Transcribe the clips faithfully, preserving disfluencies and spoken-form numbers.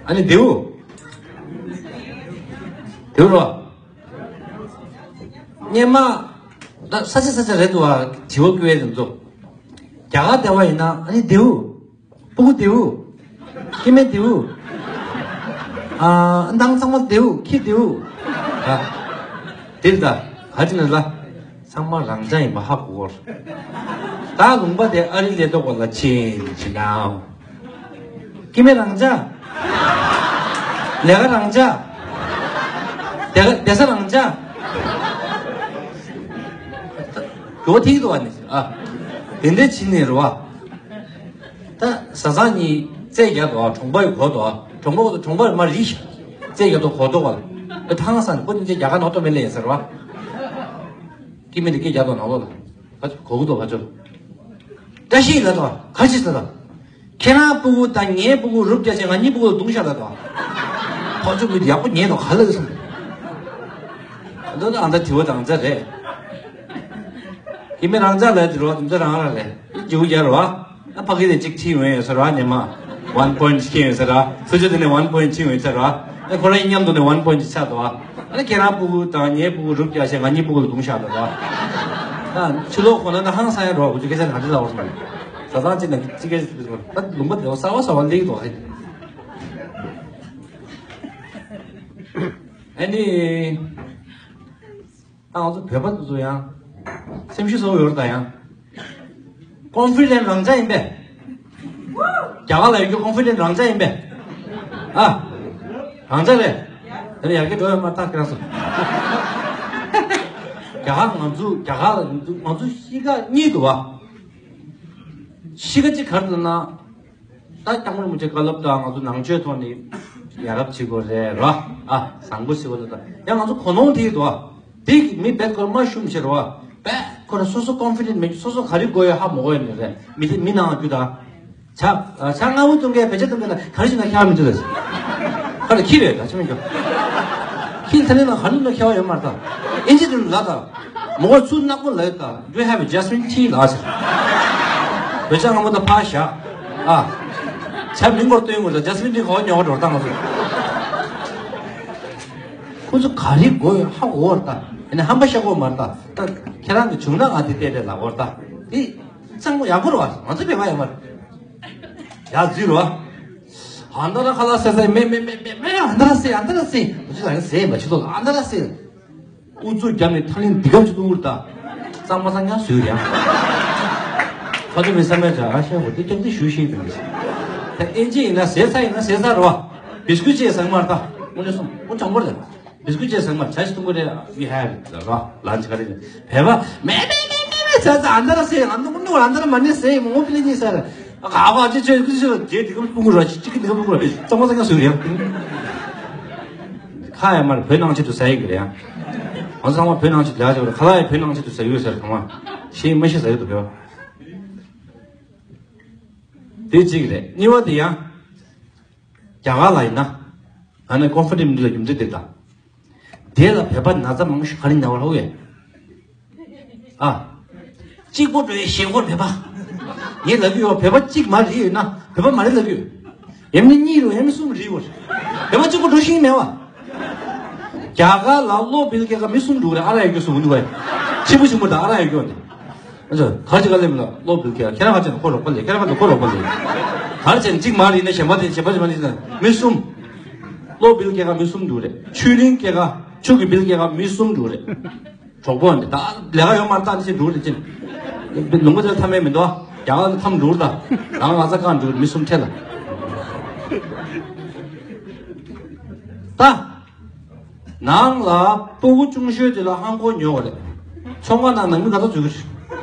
ཨ་ནི་དེའུ། དེའུ་རོ། སྙེ་མ། ད་ས་ཆ་ས་ཆ་རེད་འདུག་ཨ། དྲི་བ་བཀོད་ཡས་དེ་ཚོ། རྒྱ་གར་སྡེ་བ་ཡིན་ན་ཨ་ནི་དེའུ། སྤུ་གུ་དེའུ། སྐྱེ་དམན་དེའུ། ཨ། མདང་ཚང་མ་དེའུ། ཁྱི་དེའུ། ཨ། དེ་ལ་ད་ག་ཅི་ན་ལ། ཚང་མ་རང་ཅག་ཡིན་པ་ཧ་གོ་གོ། ད་ལུང་པ་དེ་ཨ་རི་ལས་ཐོག་ལ་ཕྱིན་ཕྱིན་ནའོ། སྐྱེ་དམན་རང་ཅག་ལས་ཀ་རང་ཅག་བསྡད་ས་རང་ཅག་འགྲོ་ཐིག་ཏུ་བ་ནི་ཨ། དེ་འདྲ་ཕྱིན་ནས་རེད་བ། ད་བཟའ་ཚང་གཉིས་རྩེད་རྒྱག་འདུག་ཨ། གྲོང་པ་ཡི་གོ་འདུག་ཨ། གྲོང་པ་གོ་འདུག་གྲོང་པ་མ་རིག་རྩེད་རྒྱག་འདུག་གོ་འདུག་བ། ཨ། ཐང་སང་ནས་ཁོ་གཉིས་ཀྱི་རྒྱ་གར་ནང་སྟོད་སྨད་ལ་ཡིན་ཟེར་བ། སྐྱེ་དམན་དེ་སྐད་རྒྱག་འདུག་ནང་ལོགས་ལ། གོ་གི་འདུག་བ་ཅོ། བཀྲ་ཤིས་ལ་དང་ག་ཅི་ཟེར་དང་། ཁྱེད་རང་སྤུ་གུ་དང་ངའི་སྤུ་གུ་རུབ་རྒྱག་བྱས་ང་གཉིས་སྤུ་གུ་ལ་བརྡུངས་ཤག་ལ་དང་། ཕོ་ཚོད་མི་དེ་ཡག་པོ་ཉན་དང་ག་ལ་གི་སོང་། འདི་ནི་ཨ་མདའ་དྲི་བ་རང་ཅག་རེད། སྐྱེ་དམན་རང་ཅག་ལ་དྲི་བ་འདི་ཚོ་རང་རང་རེད། འཇིགས་རྒྱག་རོ། ཨ་ཕ་གི་དེ་གཅིག་ཁྲིད་འོང་ཡོད་ཟེར་བ་ཉི་མ། ཝན་པོ་ཡིན་ཊི་ཁྲིད་འོང་ཟེར་བ། ཚུ་ཆུ་དེ་ནས་ཝན་པོ་ཡིན་ཊི་ཁྲིད་འོང་ཟེར་བ། ཨ་ཁོ་རང་མཉམ་དུ་ནས་ཝན་པོ་ཡིན་ཊི་ཆགས་འདུག་བ། ཨ་ནི་ཁྱེད་རང་སྤུ་གུ་དང་ངའི་སྤུ་གུ་རུབ་རྒྱག་བྱས་ང་གཉིས་སྤུ་གུ་ལ་བརྡུངས་ཤག་འདུག་བ། ཨ་ཕྱི་ལོགས་ཁོ་ན་ད་ཧང་སང་ཡ་རོ། ཁོ་ཚོ་སྐད་ཆ་ག་འདྲ་ལབ་པ་སོང་། བཟའ་ཚང་གཅིག་ན་གཅིག་སྐད་ཆ་ཟེར་བ། ད་ལུང་པ་དེ་གསར་བ་གསར་བ་སླེབས་འདུག་ཨ། ཨ་ནི། ད་ང་ཚོ་བོད་པ་དེ་ཚོ་ཡང་སེམས་ཤུགས་གསར་པ་ཡོད་རེད་ད་ཡང་། ཀོན་ཕི་ཌེན་ཊི་རང་ཅག་ཡིན་པས། རྒྱ་གར་ལ་ཡོད་རྒྱུ་ཀོན་ཕི་ཌེན་ཊི་རང་ཅག་ཡིན་པས། ཨ། རང་ཅག་རེད། དེ་ནས་ཡར་རྒྱས་འགྲོ་ཡོད་མ་ཐག་ཁྱེད་རང་ཚོ། རྒྱ་གར་ང་ཚོ་རྒྱ་གར་ལ་ཡོད་རྒྱུ་ང་ཚོ་གཤིས་ཀ་གཉིས་འདུག་བ། གཤིས་ཀ་གཅིག་ག་རེ་ལབ་ན། ད་སྐྱབས་མགོན་རིན་པོ་ཆེ་བཀའ་སློབ་དང་ང་ཚོ་ནང་ཆོས་ཐོག་ནས་ཡ་རབས་བྱེད་དགོས་རེད་ར། ཨ། བཟང་པོ་བྱེད་དགོས་རེད་ད། ཡང་ང་ཚོ་གོ་ནོར་དེ་ཡོད་དོ། དེ་གི་མི་རྦད་ཁོ་ར་མ་ཤུམ་བྱེད་རོ། རྦད་ཁོ་ར་སོ་སོ་ཀོན་ཕི་ཌེན་ཊི་མེད་ཀྱི་སོ་སོ་ག་རེ་དགོས་ཡོད་ཧ་མ་གོ་ཡོད་ནི་རེད། མི་དེ་མི་ནང་རྒྱུ་ད། ཆ་ཆ་ང་བོ་ཏུང་གེ་བེ་ཆ་ཏུང་གེ་ན་ག་རེ་བྱེད་ན་ཁྱག་མི་འདུག་ལ། ཁ་ལ་ཁྱི་རེད་ད་ཆ་མི་འགྱོ། ཁྱི་ཐ་ལི་ན་ག་རེ་ན་ཁྱག་ཡོད་མ་རེད་ད། ཨིན་ཇི་དུ་ལ་ད། མོ་གོ་ཚུར་ནག་པོ་ལ་ཡོད་ད། Do you have a jasmine tea? ལ་ཟེར། བོད་ཆ་སྔ་མོ་ད་ཕ་ཤ། ཨ། ཆ་མི་མགོ་སྟོན་དགོས་ད་ཇཱས་མིན་ཊི་ཁོ་ཉོ་འགྲོ་ད་ང་ཚོ། ཁོ་ཚོ་ག་རེ་དགོས་ཡོད་ཧ་གོ་བར་ད། ཨ་ནི་ཧམ་པ་ཤ་གོ་མར་ད། ད་ཁྱེད་རང་གི་བྱུང་ན་ང་དེ་བལྟས་བལྟས་ལ་བར་ད། དེ་གཙང་པོ་ཡག་པོ་རེད་བ། ང་ཚོ་བོད་པ་ཡག་པོ་རེད། ཡ་རྫུས་རེད་བ། ཨ་མདའ་ར་ཁ་ལག་ཟེར་ཟེར་མེ་མེ་མེ་མེ་མེ་ཨ་མདའ་ར་ཟེར་ཨ་མདའ་ར་ཟེར། ཁོ་ཚོ་ལ་ཟེར་མ་ཆུ་ལོག་ཨ་མདའ་ར་ཟེར། ཨུ་ཚུགས་བརྒྱབ་ནས་ཐག་ལིང་འདི་གམ་ཅིག་བཏུང་བུར་ལྟ། གཙང་མ་གཙང་ཉག་བཟོས་རེད་ཨ། ཁ་ཚོ་མི་བསམ་མེད་ཅག་ཨ་ཤ་བོ་དེ་སྐྱག་དེ་ཞུ་ཤེས་དུ་མི་ཤེས། ད་ཨིན་ཇི་ཡིན་ན་ཟས་ཚ་ཡིན་ན་ཟས་ཚ་རོ། བིས་ཀུ་ཅེ་ཟང་མར་ལྟ། ཨུ་ནི་སོང་ཨུ་གྲང་པོ་རེད། བིས་ཀུ་ཅེ་ཟང་མར་ཇ་ཞིག་བཏུང་གི་རེད། We have the raw lunch ག་རེ་རེད། བོད་པ་མེ་མེ་མེ་མེ་ཟས་ཚ་ཨ་མདའ་ར་ཟས་ཨ་མདའ་ཨུ་ནི་ཨ་མདའ་ར་མ་ནི་ཟས་མོ་ཕི་ལི་ཉི་ཟས་ར། ག་བ་ཅི་ཆོས་ཀུ་ཆོས་རྗེས་འདི་གམ་སྤུ་གུ་ར་ཅི་ཅི་གི་འདི་གམ་སྤུ་གུ་ར་གཙང་མ་གཙང་ཉག་བཟོས་རེད། ཁ་ཡ་མར་བོད་ནང་ཆེད་དུ་ཟ་ཡི་གི་རེད་ཡ། ང་ཚོ་ཚང་མ་བོད་ནང་ཆེད་དུ་ལས་བྱེད་རེད། ཁ་ལག་ཡ་བོད་ནང་ཆེད་དུ་ཟ་ཡོད་ཟེར་གང་མ་ཤེས་མ་ཤེས་ཟ་ཡོད་དུ་བོད། དེ་གཅིག་རེད། གཉིས་པ་དེ་ཡང་རྒྱ་གར་ལ་ཡིན་ན་ང་ནི་ཀོན་ཕི་ཌེན་ཊི་མི་འདུག་ལ་རྒྱུ་མཚན་དེ་དང་། དེ་ལ་བོད་པ་ན་ཚ་མང་པོ་ཞིག་ག་རེ་ན་བ་རོ་ཡེ། ཨ། གཅིག་པོ་འགྲོ་ཡི་ཞེན་ཁོག་བོད་པ། ངས་ལབ་ཀྱི་ཡོད། བོད་པ་གཅིག་མ་རེད་ཡོད་ན་བོད་པ་མ་རེད་ལབ་ཀྱི་ཡོད། ཡང་མིན་གཉིས་རེད་ཡང་མིན་གསུམ་རེད་ཡོད། བོད་པ་གཅིག་པོ་འགྲོ་ཤེས་མེད་བ། རྒྱ་གར་ལ་གློ་བིལ་སྐྱེ་ག་མི་གསུམ་འགྲོ་རེད། ཨ་ར་ཡོད་རྒྱུ་གསུམ་འདུག་བས། ཆེན་པོ་ཆེན་པོ་དང་ཨ་ར་ཡོད་རྒྱུ་འདི། ཨ་ཙི། གར་ཅིག་ག་ལེབ་ལ་གློ་བིལ་སྐྱེ་ག་ཁྱེད་རང་ག་ཅན་ཁོ་རོགས་པ་ལས་ཁྱེད་རང་ག་ཅན་ཁོ་རོགས་པ་ལས། གར་ཅན་གཅིག་མ་རེད་ན་གཞན་པ་དེ་གཞན་པ་གཞན་པ་དེ་མི་གསུམ། གློ་བིལ་སྐྱེ་ག་མི་གསུམ་འགྲོ་རེད། ཆུ་གླིང་སྐྱེ་ག་ཆུ་གི་བིལ་སྐྱེ་ག་མི་གསུམ་འགྲོ་རེད། གྲོགས་པོ་འདི་ད་ལས་ཀ་ཡོད་མ་རེད་ད་འདི་ཕྱིར་འགྲོ་རེད་ཅིན། ལུང་པ་དེར་ཐ་མལ་མི་འདུག་ཨ། རྒྱ་གར་ལ་ཐམ་འགྲོ་རེད་ད། རང་ལ་ཚ་གང་འགྲོ་རེད་མི་གསུམ་ཁྲལ་ལ། ད། ནང་ལ་སྤུ་གུ་ཆུང་ཤོས་དེ་ལ་ཧང་གོ་ཉོ་བ་རེད། ཚོང་ཁང་ནང་ནང་མི་ག་ཚོད་འཛུལ་གི་རེད།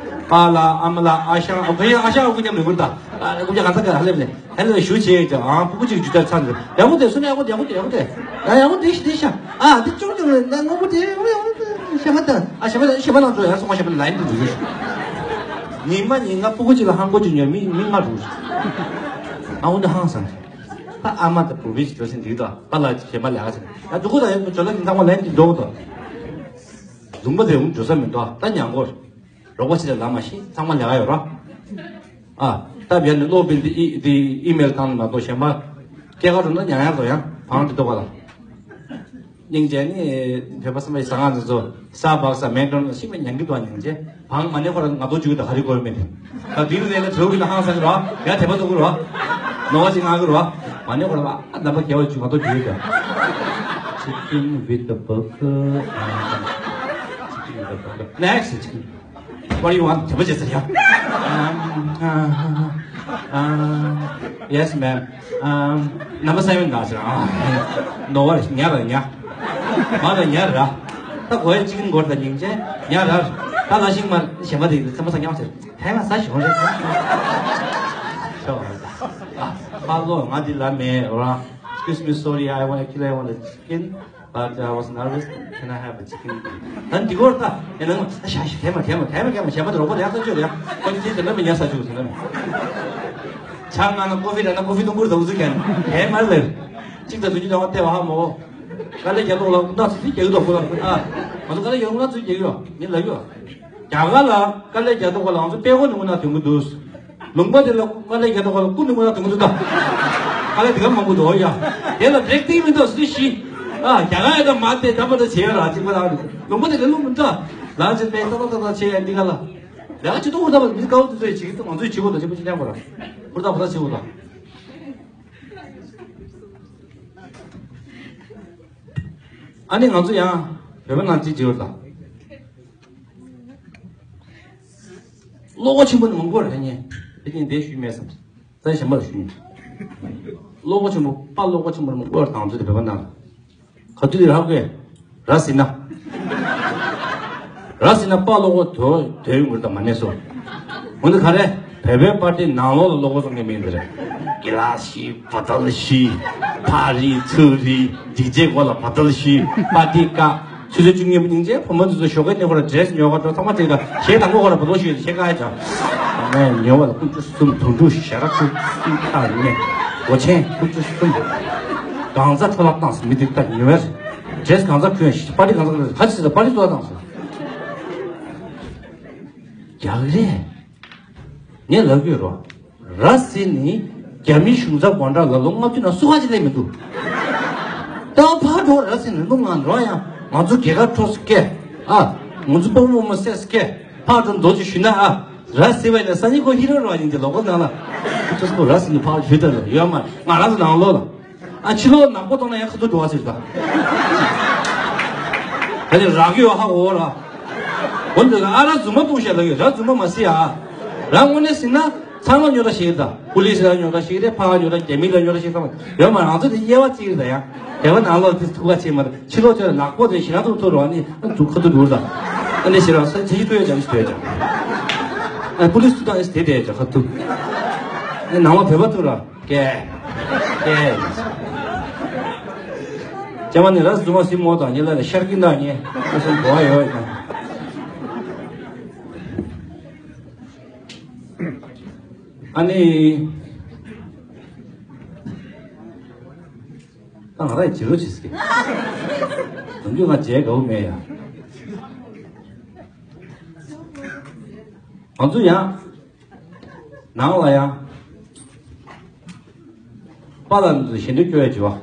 པཱ་ལགས་ཨ་མ་ལགས་ཨ་ཞང་ཨ་ཁུ་ཡ་ཨ་ཞང་ཨ་ཁུ་མཉམ་ནས་འགུལ་ད། ཨ་ཁུ་ཡ་ག་ཚ་ག་ཧ་ལེབ་ནས། ཧེ་ལོ་ཞུ་བྱེད་ཀྱང་ཨང་སྤུ་གུ་གཅིག་ཇུས་ལྟར་ཚར་འདུག་ཡག་པོ་དེ་སུ་ནས་ཡག་པོ་དེ་ཡག་པོ་དེ་ཡག་པོ་དེ། ཡ་ཡག་པོ་དེ་ཤི་དེ་ཤ། ཨ་དེ་ཅུང་ཅུང་ན་སྔོན་པོ་དེ་ཡག་པོ་ཡག་པོ་དེ་ཤ་མ་ད། ཨ་ཤ་མ་ད་ཤ་མ་ལང་ཚོ་ཡང་སོང་བ་ཤ་མ་ལ་ཡིན་དུ་འདུག་ཉི་མ་ཉིན་ང་སྤུ་གུ་གཅིག་ལ་ཧང་གོ་གཅིག་ཉོས་མི་མི་ལྔ་འགྲོ། ཨ་འོ་འདི་ཧང་སང་། ད་ཨ་མ་དང་བུ་བི་ཞིག་འགྲོ་ཟིན་འདུག་ད་པ་ལ་ཤ་མ་ལ་ཡག་ཟིན་ཡ་འདུག་གོ་ད་ཡང་ཇོ་ལ་ཉིན་ཚང་མ་ལན་གཅིག་འགྲོ་གོ་ད། ལུང་པ་དེ་འུ་འགྲོ་ས་མི་འདུག་ད་ཉང་གོར། རོགས་པ་ཞིག་ལ་ལ་མ་ཤི་ཚང་མ་ལས་ཀ་ཡོད་ར། ཨ། སྟབས་ཡག་ནས་གློག་བིལ་དེ་ཨི་དེ་ཨི་མེལ་བཏང་ནས་མ་གཏོགས་གཞན་པ། སྐྱེས་སྐར་འགྲོ་ན་ཉང་ཡང་འགྲོ་ཡང་བང་འདི་ཐོག་ལ། སྙིང་རྗེ་ནི་བོད་པ་སེམས་པ་ཡི་ཟ་ཁང་དེ་ཚོ་ས་བག་ས་མེག་ཌོ་ནལ་ཤི་མེ་ཉང་གི་དོ་སྙིང་རྗེ་བང་མ་ནེ་ཁོ་ར་ང་དོ་འཇུག་ད་ཧ་རི་གོ་མེ་དེ། ད་དུས་ལས་ལ་དྲོ་གི་ན་ཧང་སང་གི་རོ་ཡ་དེ་པ་དོ་གི་རོ་ནོ་བ་ཅིག་ང་གི་རོ་མ་ནེ་ཁོ་ར་ཨ་ནམ་པ་གེ་བ་འཇུག་ང་དོ་འཇུག་ད། Chicken with the burger. Chicken with the burger. Next chicken. What do you want? དེ་པ་ཅེ་ཟེར་ཡ། Um, uh, uh, yes, ma'am. Um, number seven ག་ཟེར། ཨ། ནོ་བ་ཉ་ར་ཉ། མ་ར་ཉ་ར། ད་གོ་ཡ་ཅིག་གིན་གོར་ད་སྙིང་རྗེ་ཉ་ར། ད་ལ་ཤིང་མ་གཞན་པ་དེ་ཚེ་མ་ས་ཉ་ཟེར། ཐའི་ཝན་ས་ཞོང་རེད། ཤོག་ཨ། ཧ་ལོ་ང་འདི་ལ་མེད་ར། Excuse me, sorry, I want, actually, I want a chicken. But I was nervous. Can I have a chicken? ད་འདི་གོ་ད་ཡིན་ན་ཤ་ཤ་གས་མ་གས་མ་གས་མ་གས་མ་གཞན་པ་དེ་རོགས་པ་ལ་ཡག་ས་ཆོད་ཡ། ཁོ་ཚོ་དེ་འདྲ་མི་ཉར་ས་ཆོད་དེ་འདྲ་མི། ཆང་ང་ན་ཀོ་ཧྥི་ར་ན་ཀོ་ཧྥི་དུང་གུར་ཟ་འུ་ཚུགས་ཀྱང་གས་མ་ལེར། གཅིག་དང་དུ་ཉིད་ལ་བ་ལྟེ་བ་ཧ་མོ། དཀའ་ལས་རྒྱག་མདོག་ལ་དཀོན་མཐའ་ཚུལ་ཚུལ་རྒྱག་གི་འདུག་ཁོ་ལ་ཨ། ང་ཚོ་དཀའ་ལས་རྒྱག་མདོག་ཚུལ་རྒྱག་གི་ཡོད་ངས་ལབ་ཡོད། རྒྱ་གར་ལ་དཀའ་ལས་རྒྱག་མདོག་ཁོ་ལ་ང་ཚོ་དཔེ་ཁོ་ནི་དངོས་གནས་དོན་གྱི་འདུག་ལུང་པ་དེ་ལ་དཀའ་ལས་རྒྱག་མདོག་ཁོ་ལ་ཀུན་ནས་དངོས་གནས་དོན་གྱི་འདུག་ད་དཀའ་ལས་དེ་ག་མང་པོ་འདུག་ཡ། དེ་ལ་འགྲིག་ཐིག་མི་འདུག་སུ་ཤི། ཨ་རྒྱ་གར་ཡ་ད་མ་དེ་ད་མ་ད་བྱེད་ཡ་ར་གཅིག་པ་ལ་ལུང་པ་དེ་ལ་ལུང་མི་འདུག་ལ་ཅི་པའི་ཏག་ཏག་ཏག་ཏག་བྱེད་ཡ་འདི་ག་ལ། ལ་ཅི་ཏོག་ཧུར་ཐག་པ་མི་དཀའ་བོ་དེ་ཚོས་བྱེད་ཀྱི་འདུག་ང་ཚོས་བྱེད་དགོས་དང་ཆེན་པོ་ཅི་འདྲ་པོ་ར། ཧུར་ཐག་པོ་ད་བྱེད་དགོས་དང་། ཨ་ནི་ང་ཚོ་ཡང་བོད་པ་ནང་གཅིག་བྱེད་འོ་ད། བློ་ཁོག་ཆེན་པོ་ནི་མང་པོ་རེད་ངས་དེ་ཀྱང་དེ་ཞུས་མེད་བསམ། ས་གཞན་པ་ལ་ཞུས་ཡིན། བློ་ཁོག་ཆེན་པོ་དཔའ་བློ་ཁོག་ཆེན་པོ་ནི་མང་པོ་རེད་ང་ཚོ་དེ་བོད་པ་ནང་ལ། ག་དུས་དེ་རག་དགོས། ར་ཟིན་ན། ར་ཟིན་ན་དཔའ་བློ་ཁོག་དོ་དོའི་མུར་དང་མ་གནས་སོ། འོ་འདི་ག་རེ། བོད་པའི་པར་ཏི་ནང་ལོགས་ལ་བློ་ཁོག་བཙོང་མཁན་མི་འདི་རེད། གི་ལ་ཤི། བ་ཏལ་ཤི། ཕ་རི་ཚུ་རི། འཇིགས་བྱེད་སྒོ་ལ་བ་ཏལ་ཤི། པ་ཏི་ཀ་ཆུ་ཚོད་བཅུ་གཉིས་པ་སྙིང་རྗེ་ཕོ་མོ་འདི་ཚོ་ཞོགས་ཀས་ནས་ཁོ་ར་ཌེ་རེ་སི་ཉོ་ག་འགྲོ་ཚང་མ་དེ་ག་གཞས་དང་པོ་ཁོ་ར་བ་ཏོ་ཤི་ཞེས་ཀ་ཡ་ཅང་། ངས་ཉོ་བ་ལ་ཀུ་ཅུ་གསུམ་དུང་ཕྲུག་ཞེ་ར་ཀུ་ཅུ་ཀ་ནས་སྒོ་ཆེན་ཀུ་ཅུ་གསུམ། གང་ཟག་འཕྲོ་བརླག་བཏང་སོང་མི་དེ་ལྟ་ཉོ་བས་ཌེ་རེ་སི་གང་ཟག་གོན་པ་ཏི་གང་ཟག་ག་ཅི་ཟེར་པ་ཏི་ཚོ་བཏང་སོང་། རྒྱག་རེད། ངས་ལབ་ཡོད་རོ། ར་སི་ནི་རྒྱ་མི་གཞུང་ཚབ་སྒོ་འགྲམ་ལ་ལོ་ལྔ་བཅུ་ནང་སུ་ག་ཅིག་སླེབས་མི་འདུག་ད་ཕར་འགྲོ་ར་སི་ནི་ལོ་ང་འགྲོ་ཡང་ང་ཚོ་རྒྱལ་ཁ་འཕྲོག་སྐད་ཨ། ང་ཚོ་སྤོ་བོ་མོ་སེ་སྐད་ཕར་འགྲོ་མདོ་ཅིག་ཞུས་ན་ཨ། ར་སི་བ་ནི་ས་ནི་ཁོ་ཧི་རོ་ར་ཡིན་གྱི་ལོ་གོ་ནང་ལ། ཁོ་ཚོ་ར་སི་ནི་ཕར་ཞུས་ད་ལ་ཡོད་མ་ང་རང་ཚོ་ནང་ལོ་ལ། ཨ་ཕྱི་ལོགས་ནག་པོ་གཏོང་ན་ཡང་ཁ་ཐུག་འགྲོ་བ་ཟེར་ད། ད་ནི་རག་གི་ཡོད་ཧ་གོ་ར། འོན་ཏེ་ཨ་ར་རྫུན་མ་གཏོང་བཤད་ལ་ཡོད་ར་རྫུན་མ་མ་སི་ཨ། ར་དངོས་གནས་ཟིན་ན་ཚང་མ་ཉོ་ར་ཞིག་ད། པུ་ལིས་ར་ཉོ་ར་ཞིག་རེད་ཕ་ཉོ་ར་རྒྱ་མི་ར་ཉོ་ར་ཞིག་ཚང་མ་ཡོད་མ་རང་ཚོ་དེ་དབྱེ་བ་གཅིག་རེད་ད་ཡང་། དེ་བ་ནང་ལོགས་དེ་ཐུག་པ་ཆེ་མ་རེད་ཕྱི་ལོགས་ཚོ་ནག་པོ་དེ་ཞེ་དྲག་ཐུག་ཐུག་རོགས་ནི་ཨ་ཐུག་ཁ་ཐུག་འགྲོ་ད། ཨ་ནི་ཞེ་དྲག་ས་ཚེ་ཞིག་ཐུག་ཡོད་ཀྱང་ཞིག་ཐུག་ཡོད་ཀྱང་། ཨ་པུ་ལིས་ཐུག་དང་ཨེ་དེ་དེ་ཡོད་ཀྱང་ཁ་ཐུག་ཨ་ནང་ལོགས་བོད་པ་ཐུག་ར། ཀྱེ། ཀྱེ། ཅེ་མ་ནི་ར་རྫུན་མ་སྲིན་མོ་དང་ཉེ་ལ་ལ་ཤར་གྱི་འདང་ཉེ་ཨ་སོང་གོ་བ་ཡོད་ཀྱང་། ཨ་ནི། ད་ང་རང་ཡི་བྱེད་རོགས་བྱེད་སྲིད། དོན་དུ་ང་བྱེད་དགའ་བོ་མེད་ཡ། ང་ཚོ་ཡང་། ནང་ལ་ཡང་། པཱ་ལགས་ཚོས་ཞལ་འདོན་སྐྱོར་ཡ་བྱེད་པ།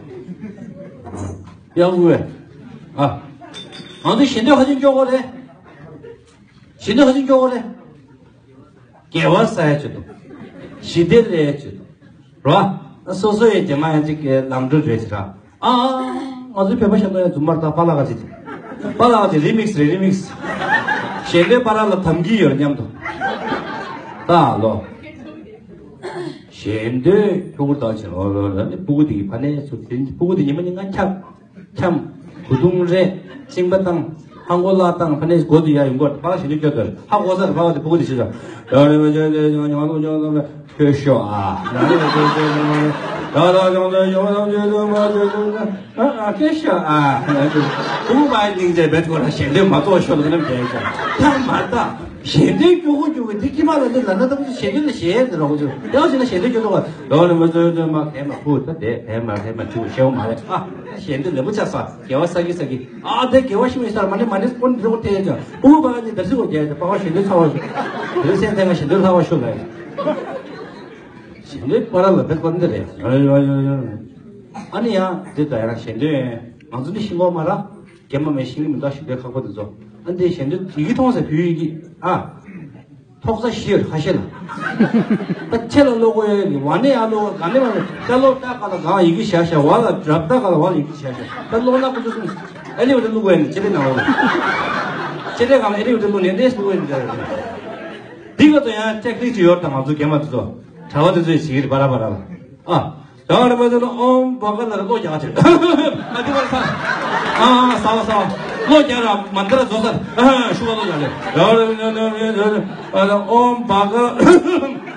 ཡག་པོ་བས། ཨ། ང་ཚོས་ཞལ་འདོན་ག་ཚོད་སྐྱོར་དགོས་རེད། ཞལ་འདོན་ག་ཚོད་སྐྱོར་དགོས་རེད། དགེ་བ་བསགས་ཡ་བྱེད་དོ། ཞི་བདེ་སླེབས་ཡ་བྱེད་དོ། རོ། སོ་སོ་ཡི་རྒྱ་མ་ཡང་གཅིག་གི་ལམ་འགྲོ་རེད་ཟེར་ར། ཨ། ང་ཚོའི་བོད་པ་ཤ་ཚ་ཡང་རྫུན་མར་ད་པཱ་ལགས་ཀྱི། པཱ་ལགས་ཀྱི་རི་མིག་སི་རེད་རི་མིག་སི། གཞན་པའི་པཱ་ལགས་ལ་དམ་གྱི་ཡོད་མཉམ་དུ། ད་ལོ། གཞན་དོན་ཁྱོ་གུར་དང་བྱེད་ལོ་ལོ་ལ་ནི་སྤུ་གུ་དེ་གི་ཕ་ནས་ཚུར་དེ་སྤུ་གུ་དེ་ཉི་མ་ཉིན་གང་ཁྱབ། འཁྱམ། གོས་ཐུང་རེད། གཅིན་པ་བཏང་། ཧ་མགོ་ལ་བཏང་ཕ་ནས་སྒོ་དུ་ཡ་ཡོང་གོ་ཕ་ཞིག་ནས་སྐྱོ་དོར་ཧ་གོ་ས་རེད་ཕ་བ་དེ་སྤུ་གུ་དེ་ཤི་ས། ཡ་རེ་བ་ཅན་དེ་ཉོ་ཉོ་ཉོ་ཉོ་ཁྱོད་ཤོག་ཨ། ད་ད་ད་ཉོ་ཉོ་ཉོ་ཉོ་ཉོ་ཉོ་ཨ་ཨ་ཁྱོད་ཤོག་ཨ། སྤུ་གུ་མ་ཡིན་ཅེས་བེད་ཀོ་ར་ཞེ་འདོད་མ་གཏོགས་ཤོག་ལ་ནམ་རྒྱལ་ཅང་ཐ་མ་ད། ཞལ་འདོན་སྐྱོ་གོ་སྐྱོ་གོ་འདི་ཀྱི་མ་ལ་འདི་ལ་ན་ད་ཞལ་འདོན་ལ་ཞལ་འདི་རོགས་ཚོ་ཡང་ཞེ་ན་ཞལ་འདོན་སྐྱོ་གོ་ལོ་ལ་མ་ཚོ་ཚོ་མ་གས་མ་ཕུ་ད་དེ་གས་མ་གས་མ་ཚུ་ཤེའུ་མ་རེད་ཨ། ཞལ་འདོན་ལེ་མོ་ཆ་ས་དགེ་བ་ས་གི་ས་གི་ཨ་དེ་དགེ་བ་ཤི་མི་ས་མ་ནི་མ་ནི་སྐོན་འདི་རོགས་དེ་ཅང་པུ་པ་ག་ནི་ད་སི་གོ་རྒྱལ་ད་པ་བ་ཞལ་འདོན་ཚ་བ་ཞུ་དེ་སེམས་ཐེངས་ང་ཞལ་འདོན་ཚ་བ་ཞུ་ལ་ཞལ་འདོན་པ་ར་ལ་བེད་པ་འདི་རེད། ཨ་ནི་ཡང་འདི་ད་ཡང་ཞལ་འདོན་ང་ཚོ་འདི་ཤིང་ལོ་མ་ར་རྒན་མ་མེད་ཤིང་ལི་མི་འདུག་ཤིང་འདོན་ཁག་པོ་འདི་ཚོ། ཨ་འདི་ཞལ་འདོན་ཡི་གེ་མཐོང་ས་བུ་ཡི་གེ་ཨ། ཐོག་ས་ཤེར་ཧ་ཤེ་ལ། ད་ཆེ་ལ་ལོ་གོ་ཡ་གི་བ་ནི་ཡ་ལོ་ག་ནི་མ་ནི་ད་ལོ་ད་ག་ལ་གང་ཡི་གེ་ཤ་ཤ་བ་ལ་རབ་ད་ག་ལ་བ་ལ་ཡི་གེ་ཤ་ཤ་ད་ལོ་ན་ཀུ་ཚོ་སུ་ཨ་ལི་བ་ད་ལུ་གོ་ཡ་ནི་ཅི་རེ་ན་ལོ་ཅི་རེ་གང་ཨ་ལི་བ་ད་ལུ་ནི་ནེ་སུ་གོ་ཡ་ནི་ཅི་རེ་ན་འདི་ག་ཚོ་ཡང་ཅེག་ལི་ཅི་ཡོད་ད་ང་ཚོ་རྒན་མ་ཚོ་གྲྭ་བ་ཚོ་ཚོས་ཞིག་རི་པ་ར་པ་ར་ལ་ཨ། ད་རེ་བ་ཚོ་ལ་ཨོམ་བྷ་ག་ལ་ར་གློ་རྒྱག་ཅིག་ཨ་འདི་བ་ས་ཨ་ས་བ་ས་བ་གློ་རྒྱག་ར་མ་འདི་ར་བཟོ་ས་ཨ་ཤུ་བ་གློ་རྒྱག་ཅིག་ཨོམ་བྷ་ག